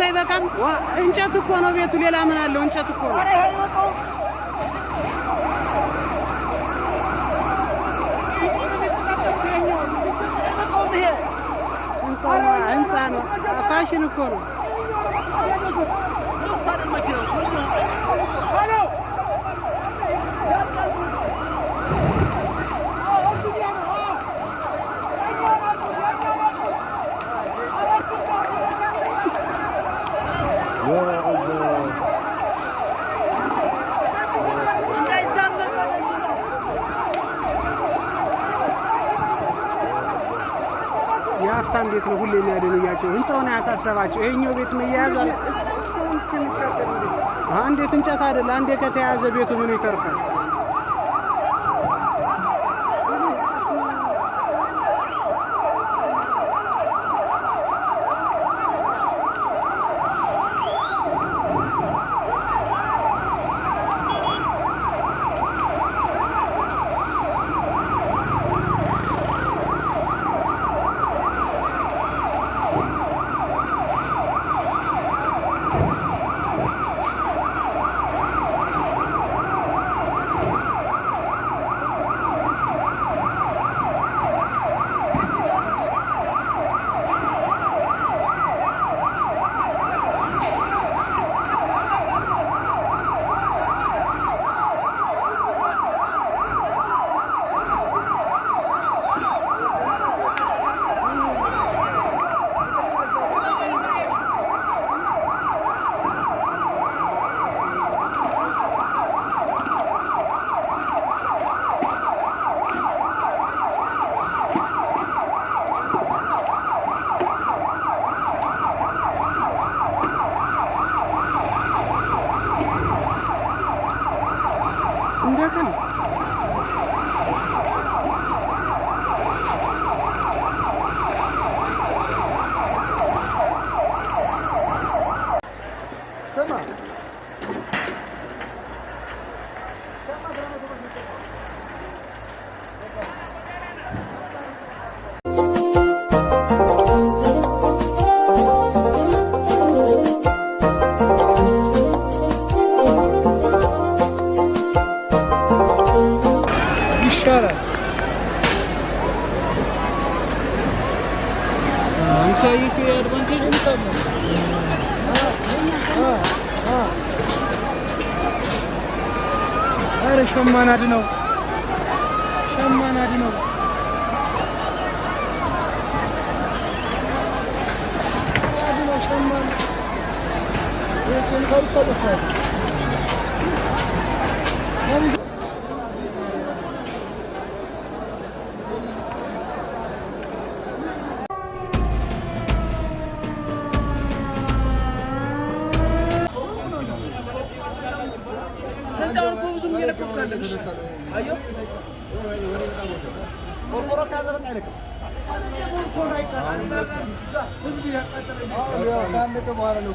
አይበቃም? እንጨት እኮ ነው ቤቱ፣ ሌላ ምን አለው? እንጨት እኮ ነው። ህንፃ ነው፣ ፋሽን እኮ ነው። የሀብታም ቤት ነው ሁሌ የሚያደንያቸው። ህንፃውን ያሳሰባቸው ይሄኛው ቤት መያያዙ አንዴት እንጨት አይደለ፣ አንዴ ከተያዘ ቤቱ ምን ይተርፋል? እንደቀልድ። ይሻላል። አንቺ አየሽው የ advantage? ኧረ ሸማናድ ነው፣ ሸማናድ ነው። አድነው ሸማን። ካለቀ በኋላ ነው።